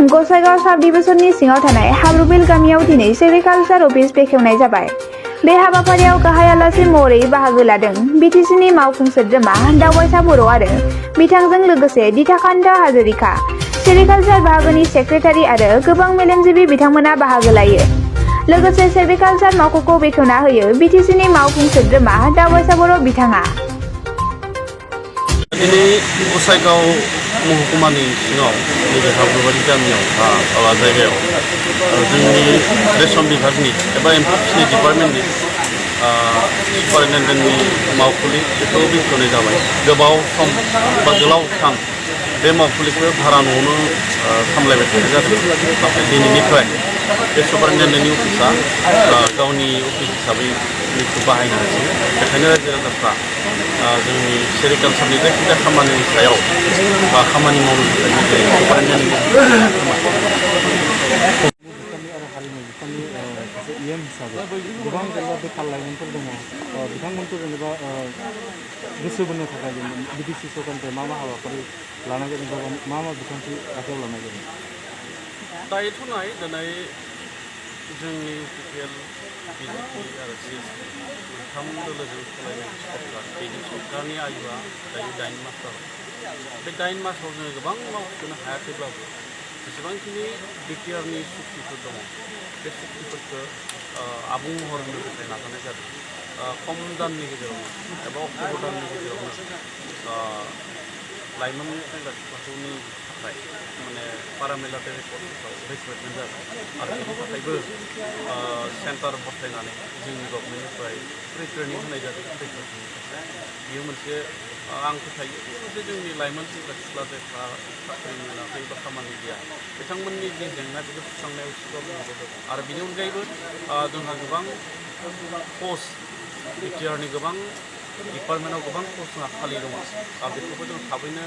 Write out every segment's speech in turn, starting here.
गसाइगाव साब डिभिजननि सिङाव थानाय हाब्रुबिल गामियाव दिनै सेरिकालचार अफिस बेखेवनाय जाबाय। बे हाबाफारियाव गाहाय आलासि महरै बाहागो लादों बिटिसिनि मावफुं सोद्रोमा दावबायसा बर' आरो बिथांजों लोगोसे दिथाकान्ता हाजरिका, सेरिकालचार बाहागोनि सेक्रेटारि आरो गोबां मेलेमजिबि बिथांमोना बाहागो लायो। लोगोसे सेरिकालचार मावख'खौ बेखेवना होयो बिटिसिनि मावफुं सोद्रोमा दावबायसा बर' बिथाङा। दिनै गसाइगाव महकुमानि सिङाव नैबे हाब्रुबारि गामियाव जायगायाव जोंनि रेशन बिभागनि एबा एम्फौ फिसिनाय डिपार्टमेन्टनि सुपारिनटेन्डेन्टनि मावखुलि बेखौ बेखेवनाय जाबाय। गोबाव सम बा गोलाव सान बे मावखुलिखौ भारा न'आवनो सामलायबाय थानाय जादों। नाथाय दिनैनिफ्राय बे सुपारिनटेन्डेन्टनि अफिसा गावनि अफिस हिसाबै बेखौ बाहायनो हासिगोन। बेखायनो रायजो राजाफ्रा जोंनि सेरिकालचारनि जायखिजाया खामानिनि सायाव खामानि मावनो थाखाय हारिमु बिफाननि सासे इयुन हिसाबै गोबां जेनेबा बेखार लाइमोनफोर दङ, बिथांमोनखौ जेनेबा गोसो बोनो थाखाय बिटिसि सरकारनिफ्राय मा हाबाफारि लानाय जादों बा मा बिथांखि आखायाव लानाय जादों? दायोथ' नाय दिनै जोंनि इउपिपिएल बिजेपि आरो सिएसपि मोनथाम दोलोजों सालायनाय सरकार, बेनि सरकारनि आयुआ दायो 8 मास जाबाय। बे 8 मासाव जोङो गोबां मावफुंनो हायाखैब्लाबो जेसेबांखिनि बिटिआरनि सुक्तिफोर दङ बे सुक्तिफोरखौ आबुं महर होनो थाखाय नाजानाय जादों। खम दाननि गेजेरावनो एबा अक्ट'बर दाननि गेजेरावनो लाइमोन सेंग्रा सिख्लाफोरनि थाखाय माने पारामिलिटारि कर्सफोराव रिक्रुटमेन्ट जादों आरो बेनि थाखायबो सेन्टार बसायनानै जोंनि गभर्नमेन्टनिफ्राय फ्रि ट्रेनिं होनाय जादों रिक्रुटमेन्टनि थाखाय। बेयो मोनसे आं फोथायो जे जोंनि लाइमोन सेंग्रा सिख्ला जायफ्रा साख्रि मोनाखै बा खामानि गैया बिथांमोननि जे जेंना बेखौ सुस्रांनायाव एसेबाबो मदद होगोन। आरो बेनि अनगायैबो जोंहा गोबां पस्ट बिटिआरनि गोबां डिपार्टमेन्टआव गोबां पस्ट जोंहा खालि दङ। बेखौबो जों थाबैनो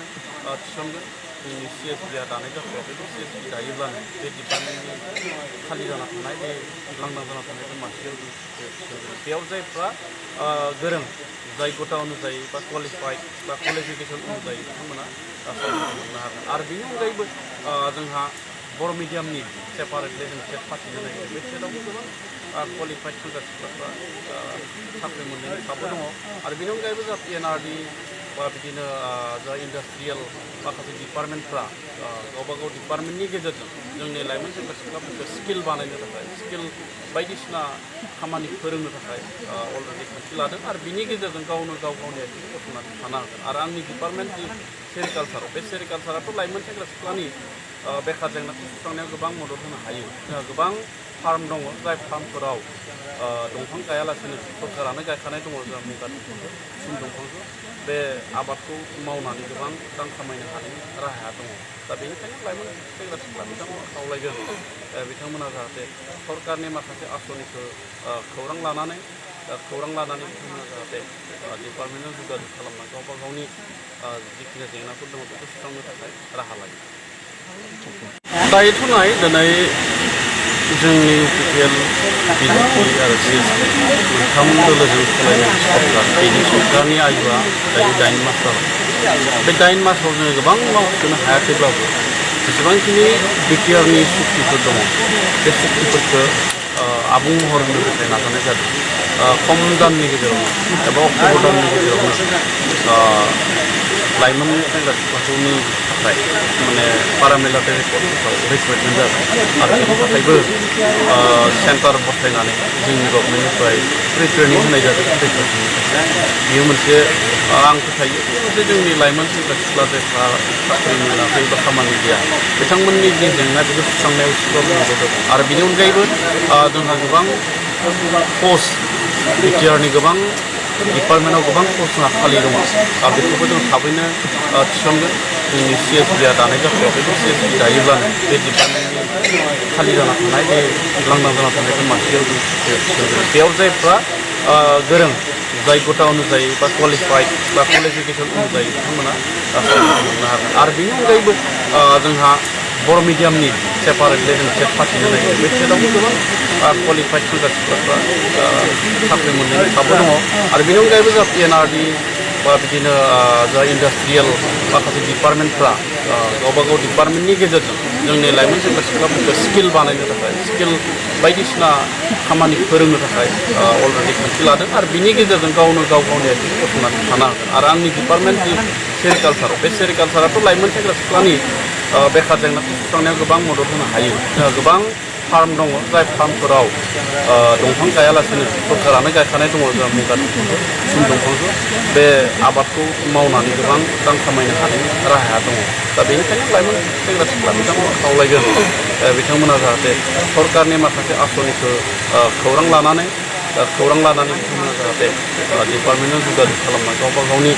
थिसनगोन। जोंनि सिएसपिआ दानाय जाथ'वाखै। बे सिएसपि दायोब्लानो बे डिपार्टमेन्टनि खालि जाना थानाय बे लांदां जाना थानाय बे मानसियाव जों थिसनगोन। बेयाव जायफ्रा गोरों, जाय गथा अनुजायै बा क्वालिफाइड बा क्वालिफिकेसन अनुजायै बिथांमोना मोननो हागोन। आरो बेनि अनगायैबो जोंहा बर' मिडियामनि सेपारेटलि जों टेट फाथिनो नागिरदों। बे टेटआवबो गोबां क्वालिफाइड सेंग्रा सिख्लाफ्रा साख्रि मोननायनि खाबु दङ। आरो बेनि अनगायैबो जोंहा पिएनआरडि बा बिदिनो जा इन्डास्ट्रियेल माखासे डिपार्टमेन्टफ्रा गावबा गाव डिपार्टमेन्टनि गेजेरजों जोंनि लाइमोन सेंग्रा सिख्लाफोरखौ स्किल बानायनो थाखाय, स्किल बायदिसिना खामानि फोरोंनो थाखाय अलरेडि थांखि लादों। आरो बिनि गेजेरजों गावनो गावनि आथिंखौ गसंनानै थानो हागोन। आरो आंनि डिपार्टमेन्ट जि सेरिकालचार, बे सेरिकालचाराथ' लाइमोन सेंग्रा सिख्लानि बेखार जेंनाखौ सुस्रांनायाव गोबां मदद होनो हायो। जोंहा गोबां फार्म दङ, जाय फार्मफोराव दंफां गायालासेनो सरकारानो गायखानाय दङ जोंहा मुगा दंफांखौ, सिम दंफांखौ। बे आबादखौ मावनानै गोबां रां खामायनो हानायनि राहाया दङ। दा बेनिखायनो लाइमोन सेंग्रा सिख्ला बिथांमोना खावलायगोन बिथांमोना जाहाथे सरकारनि माखासे आसनिखौ खौरां लानानै बिथांमोना जाहाथे डिपार्टमेन्टआव जगाजग खालामनानै गावबा गावनि जिखिनि जेंनाफोर दङ बेखौ सुस्रांनो थाखाय राहा लायो। दायोथ' नाय दिनै जोंनि इउपिपिएल बिजेपि आरो सिएसपि मोनथाम दोलोजों सालायनाय सरकार, बेनि सरकारनि आयुआ दायो 8 मास जाबाय। बे 8 मासाव जोङो गोबां मावफुंनो हायाखैब्लाबो जेसेबांखिनि बिटिआरनि सुक्तिफोर दङ बे सुक्तिफोरखौ आबुं महर होनो थाखाय नाजानाय जादों। खम दाननि गेजेरावनो एबा अक्ट'बर दाननि गेजेरावनो लाइमोन सेंग्रा सिख्लाफोरनि थाखाय माने पारामिलिटारि कर्सफोराव रिक्रुटमेन्ट जादों आरो बेनि थाखायबो सेन्टार बसायनानै जोंनि गभर्नमेन्टनिफ्राय फ्रि ट्रेनिं होनाय जादों रिक्रुटमेन्टनि थाखाय। बेयो मोनसे आं फोथायो जे जोंनि लाइमोन सेंग्रा सिख्ला जायफ्रा साख्रि मोनाखै बा खामानि गैया बिथांमोननि जे जेंना बेखौ सुस्रांनायाव एसेबाबो मदद होगोन। आरो बेनि अनगायैबो जोंहा गोबां पस्ट बिटिआरनि गोबां डिपार्टमेन्टआव गोबां पस्ट जोंहा खालि दङ। बेखौबो जों थाबैनो थिसनगोन। जोंनि सिएसपिआ दानाय जाथ'वाखै। बे सिएसपि दायोब्लानो बे डिपार्टमेन्टनि खालि जाना थानाय बे लांदां जाना थानाय बे मानसियाव जों थिसनगोन। बेयाव जायफ्रा गोरों, जाय गथा अनुजायै बा क्वालिफाइड बा क्वालिफिकेसन अनुजायै बिथांमोना मोननो हागोन। आरो बेनि अनगायैबो जोंहा बर' मिडियामनि सेपारेटलि जों टेट फाथिनो नागिरदों। बे टेटआवबो गोबां क्वालिफाइड सेंग्रा सिख्लाफ्रा साख्रि मोननायनि खाबु दङ। आरो बेनि अनगायैबो जोंहा पिएनआरडि बा बिदिनो जा इन्डास्ट्रियेल माखासे डिपार्टमेन्टफ्रा गावबा गाव डिपार्टमेन्टनि गेजेरजों जोंनि लाइमोन सेंग्रा सिख्लाफोरखौ स्किल बानायनो थाखाय स्किल बायदिसिना खामानि फोरोंनो थाखाय अलरेडि थांखि लादों आरो बिनि गेजेरजों गावनो गावनि आथिं गसंनानै थानो हागोन आरो आंनि डिपार्टमेन्ट जि सेरिकालसार बे सेरिकालसाराथ' लाइमोन सेंग्रा सिख्लानि बेखार जेंनाखौ सुस्रांनायाव गोबां मदद होनो हायो जोंहा गोबां फार्म दङ जाय फार्मफोराव दंफां गायालासेनो सरकारानो गायखानाय दङ जोंहा मुगा दंफांखौ सिगुन दंफांखौ बे आबादखौ मावनानै गोबां रां खामायनो हानायनि राहाया दङ दा बेनिखायनो लाइमोन सेंग्रा सिख्ला बिथांमोना खावलायगोन बिथांमोना जाहाथे सरकारनि माखासे आसनिखौ खौरां लानानै बिथांमोना जाहाथे डिपार्टमेन्टजों जगाजग खालामना गावबा गावनि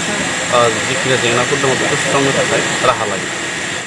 जिखिनि जेंनाफोर दङ बेखौ सुस्रांनो थाखाय राहा लायो